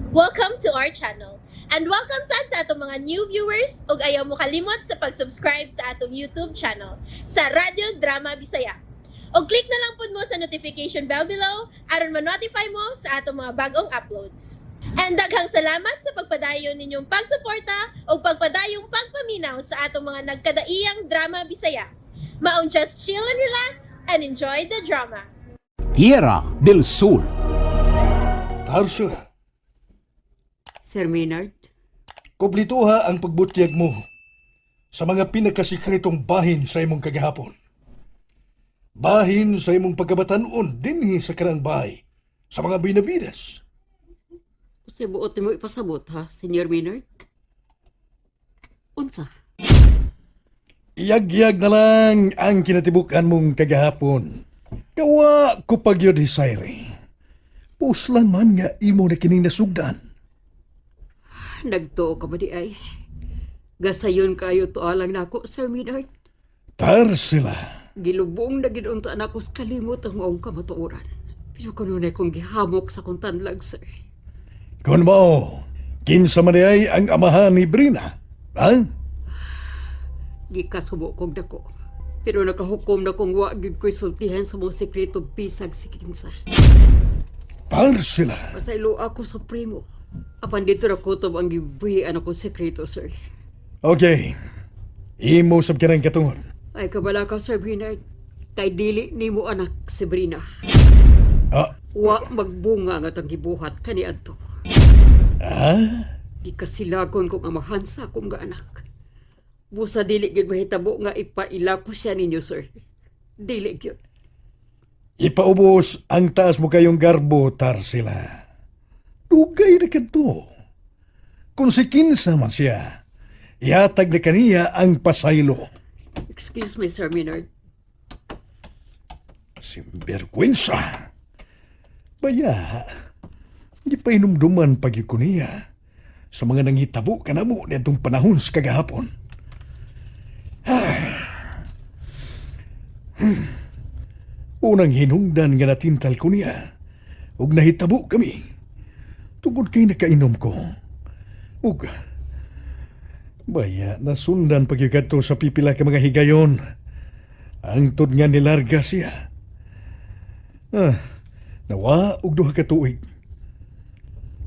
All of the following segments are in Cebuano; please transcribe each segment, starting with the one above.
Welcome to our channel. And welcome sad sa atong mga new viewers ug ayaw mo kalimot sa pag-subscribe sa atong YouTube channel sa Radyo Drama Bisaya. Og click na lang pud mo sa notification bell below aron ma-notify mo sa atong mga bagong uploads. And daghang salamat sa pagpadayon ninyong pagsuporta ug pagpadayong pagpaminaw sa atong mga nagkadaiyang drama Bisaya. Maong just chill and relax and enjoy the drama. Tierra del Sol. Tarsila, Sir Maynard, kublituha ang pagbutyag mo sa mga pinakasikretong bahin sa imong kagahapon. Bahin sa imong pagkabatanon dinhi sa kanang bahay sa mga binabidas. Unsay buot nimo ipasabot ha, Senior Maynard? Unsa? Iyagyag na lang ang kinatibukan mong kagahapon. Kawa ko pagyod hisayre. Puslan man nga imo na kining nasugdan. Nagtuo ka ba di ay? Gasayon kayo tualang nako, Sir Maynard. Tarsila, Gilubong na gid unta nako sa kalimot ang maong kamatuoran. Pero kanunay kong gihamok sa kong tanlag, sir. Kung mao, kinsa man ay ang amahan ni Brina, ha? Gikasubo kog dako. Pero nakahukom na kong wa gid ko'y sultihan sa mga sekreto bisag si kinsa. Tarsila. Pasaylo ako sa primo. Apan dito ra kutob ang gibuhian ako sekreto, sir. Okay. Imo sab kanang katungod. Ay kabala ka, Sir Bernard. Kay dili nimo anak si Brina. Ah, Wa magbunga nga tang gibuhat kaniadto. ah? Di kasilagon kong amahan sa akong nga anak. Busa dili gyud mahitabo nga ipaila ko siya ninyo, sir. Dili gyud. Ipaubos ang taas mo kayong garbo, Tarsila. Dugay na kadto. Kung si kinsa man siya, ihatag na kaniya ang pasaylo. Excuse me, Sir Maynard. Simbergwensa. Baya, di pa inumduman pag ko niya sa mga nangitabo ka na mo niadtong panahon sa kagahapon. Unang hinungdan nga natintal ko niya, ug nahitabo kami. Tungod kay nakainom ko. Ug, baya, nasundan pag kadto sa pipila ka mga higayon. Ang tud nga nilarga siya. Ah, nawa og duha ka tuig.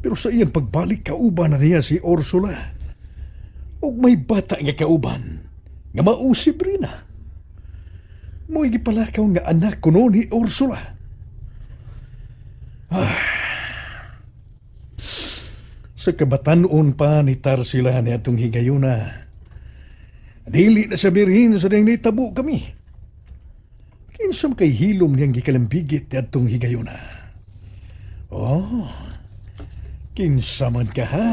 Pero sa iyang pagbalik kauban na niya si Ursula. Ug may bata nga kauban nga mao si Brina. Mo'y gipalakaw nga anak kuno ni Ursula. Ah. Sa kabatanon pa ni Tarsila ni atong higayuna. Dili na sa birhin sa diyang nitabo kami. Kinsa man kay hilom niyang gikalambigit ni atong higayuna. Oh, kinsa man ka ha?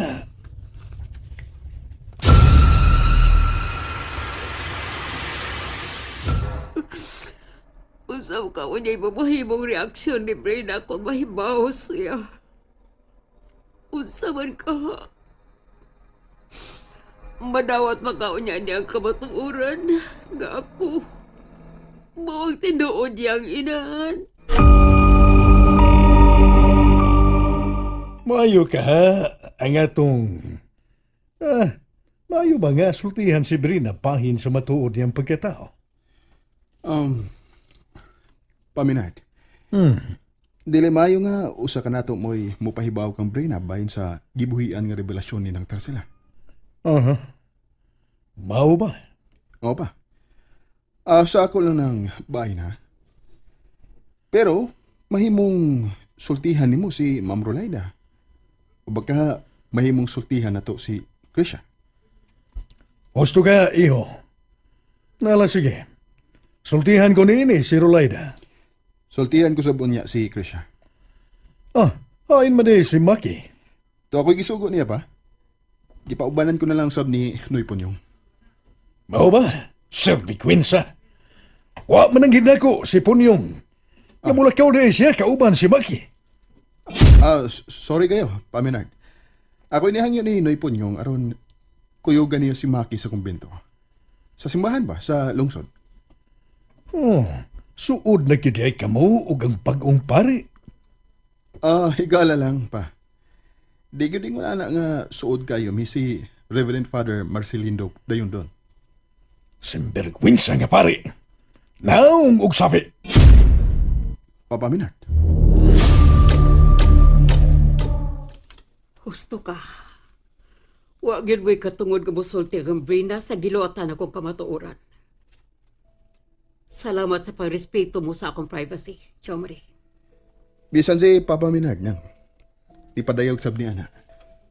Unsa ka unyay mamahimong reaksyon ni Brina kung mahibaw siya. Unsa man ka ha? Madawat makaunya niya ang kamatuoran nga ako. Mao ang tinuod niyang inahan. Maayo ka ha, ang atong... Ah, maayo ba nga sultihan si Brina pahin sa matuod niyang pagkatao? Paminard. Dili maayo nga usa ka nato mo'y mupahibaw kang Brina bahin sa gibuhian nga revelasyon ni nang Tarsila. Aha. Mao ba? Oo pa. Ah, sa ako lang ng bahin ha. Pero mahimong sultihan nimo si Ma'am Rolaida. O baka mahimong sultihan nato si Krisha. Husto ka, iho. Nala sige. Sultihan ko niini si Rolaida. Sultihan ko sa bunya si Krisha. Ah, hain man di si Maki. To ako'y gisugo niya pa. Gipaubanan ko na lang sab ni Noy Punyong. Mao ba? Sir Quinsa. Wa man ang ginako si Punyong. Nga mulakaw di siya kauban si Maki. Ah, sorry kayo, Paminard. Ako inihangyo ni Noy Punyong aron kuyugan niya si Maki sa kumbento. Sa simbahan ba? Sa lungsod? Oh, suod na gyud ay kamo ug ang bag-ong pare. Ah, higala lang pa. Di gyud ingon ana nga suod kayo mi si Reverend Father Marcelindo Dayondon. Simbergwinsa nga pare. Naong og sabi. Papa Minard. Husto ka. Wa gyud mo'y katungod nga mosulti ang Brina sa giluotan akong kamatuoran. Salamat sa pagrespeto mo sa akong privacy, Jomari. Bisan si Papa Minard nang. Ipadayag sab ni ana.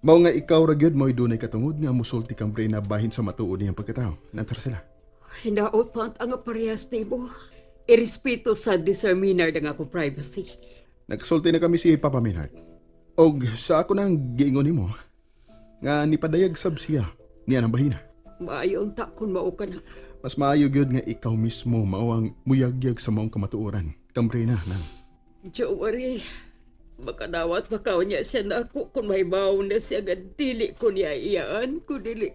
Mao nga ikaw ra gyud mo'y dunay katungod nga musulti kang Brina bahin sa matuod niyang pagkatao. Nantar sila. Hinaot pa ang parehas nimo. Irespeto sa ni Sir Minard ang akong privacy. Nagsulti na kami si Papa Minard. Og sa ako nang giingon nimo nga nipadayag sab siya niya ang bahina. Maayo unta kung mao ka na. Mas maayo gyud nga ikaw mismo mao ang muyagyag sa maong kamatuoran. Kang Brina nang. Jomari, makanawat makaw niya siya na ako kung may na siya nga dili ko niya iyaan, kung dili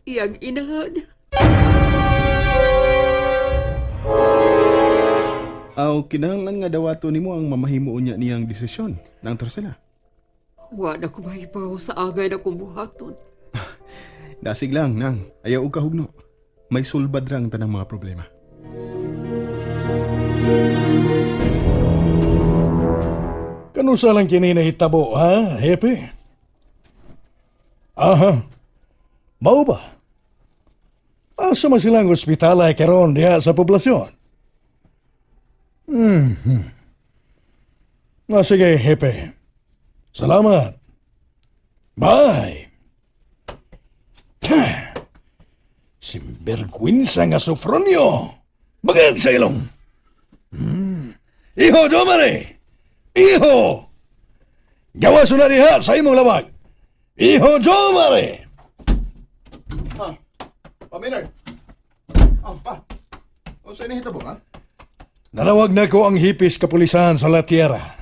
iyang inahan. Aw kinahanglan nga dawato nimo ang mamahimo unya niyang desisyon nang sila. Wa na ko mahibaw sa angay na kong buhaton. Dasig lang nang ayaw og kahugno. May sulbad ra ang tanang mga problema. Kanusa lang kini nahitabo, ha, Hepe? Aha. Mao ba? Asa man silang ospital ay karon diha sa poblasyon? Ah, sige, Hepe. Salamat. Bye. Simbergwinsa nga Sofronio. Bagag sa ilong. Iho, Jomare! Iho! Gawa sila diha sa imong lawag. Iho, Jomare! Ah, Pa Minard. Ah, pa. Unsa ni hitabo ha? Nalawag na ko ang hipis kapulisan sa La Tierra.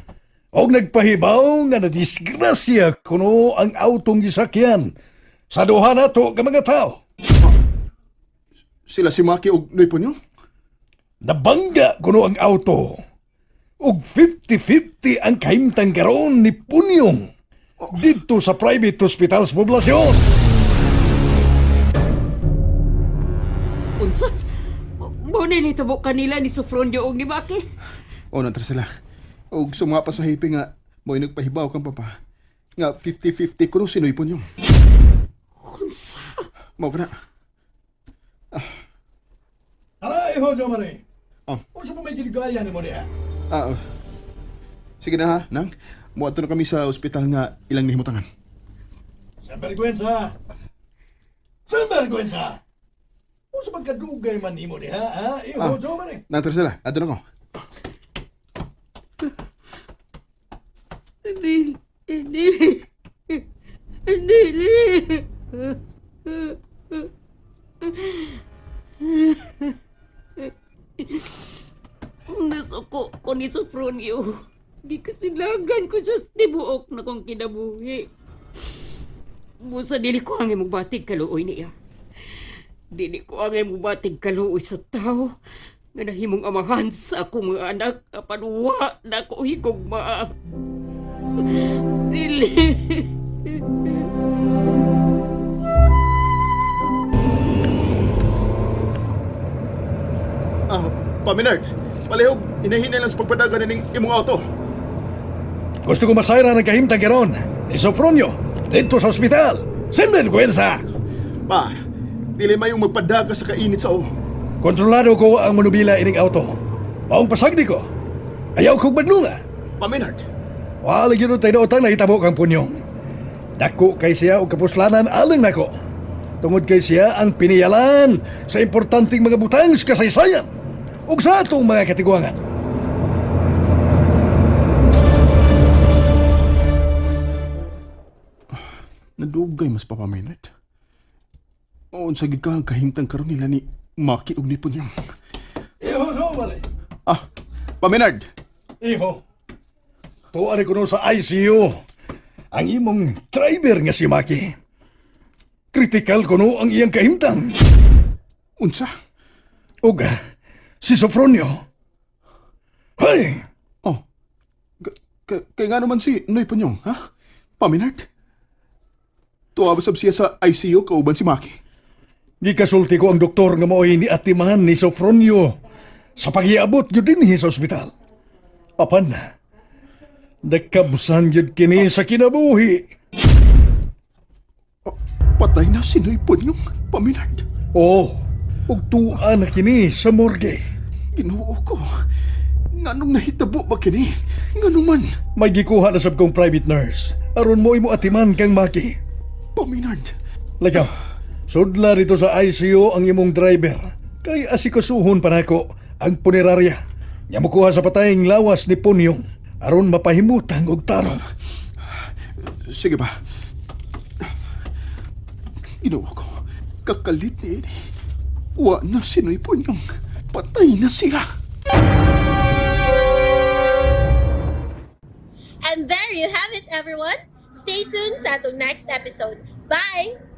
Og nagpahibaw nga nadisgrasya kuno ang autong gisakyan sa duha nato nga mga tao. Sila si Maki og Noy Punyong? Nabangga kuno ang auto. Og 50-50 ang kahimtang karon ni Punyong didto sa private hospital sa poblasyon. Unsa? Mao na nitabo kanila ni Sofronio og ni Maki. O nantar sila. Og sumapa sa hipi nga mo'y nagpahibaw kang papa. Nga 50-50 kuno si Noy Punyong. Unsa? Mao ka na. Tara, iho, Jomare. Oh. Unsa pa may ginigaya nimo diha? Ah, oh. Sige na ha, nang. Muadto na kami sa ospital nga ilang nihimutangan. Sinvergüenza! Sinvergüenza! Unsa man kadugay man nimo diha, ha? Iho, Ah. Jomare. Nantar sila. Adto na ko. Dili, dili, dili. Nasuko ko ni Sofronio. Gikasilagan ko siya sa tibuok na kong kinabuhi. Busa dili ko ang imong batig kaluoy niya. Dili ko ang imong batig kaluoy sa tao nga nahimong amahan sa akong mga anak apan wa na ko higugma. Dili. Ah, pa Minard. Palihog, inahinay lang sa pagpadagan ning imong auto. Gusto ko masayra ng kahimtang karon ni Sofronio didto sa ospital. Sinvergüenza! Pa, dili mayong magpadaga sa kainit sa o. Kontrolado ko ang manubila ining auto. Maong pasagdi ko. Ayaw kog badlunga. Pa Minard. Wala gyud tayo utang nahitabo kang Punyong. Dako kay siya og kapuslanan alang nako. Tungod kay siya ang piniyalan sa importanteng mga butang sa kasaysayan ug sa atong mga katiguangan. Nadugay mas Papa Minard. O, unsa gid ka ang kahimtang karon nila ni Maki og ni Punyong. Iho, so, wala. Ah, Pa Minard. Iho. Tuwa ni kuno sa ICU. Ang imong driver nga si Maki. Critical kuno ang iyang kahimtang. Unsa? Ug si Sofronio. Hey! Oh. Kay nga naman si Noy Punyong, ha? Paminard? Tuwa ba sab siya sa ICU kauban si Maki? Gikasulti ko ang doktor nga maoy ni atiman ni Sofronio sa pagiabot gyud dinhi sa ospital. Apan, nagkabsan gyud kini sa kinabuhi. Patay na si Noy Punyong, Paminard. Oo, ug tuwa na kini sa morgue. Ginoo ko. Nganong nahitabo ba kini? Ngano man, May gikuha na sab kong private nurse. Aron mo imo atiman kang Maki. Paminard. Lagaw, sudla rito sa ICU ang imong driver. Kay asikasuhon pa nako ang punerarya. Nya mukuha sa patayng lawas ni Punyong aron mapahimutang og tarong. Sige ba? Ginoo ko. Kakalit ni ini. Wa na si Noy Punyong. Patay na siya. And there you have it, everyone. Stay tuned sa atong next episode. Bye!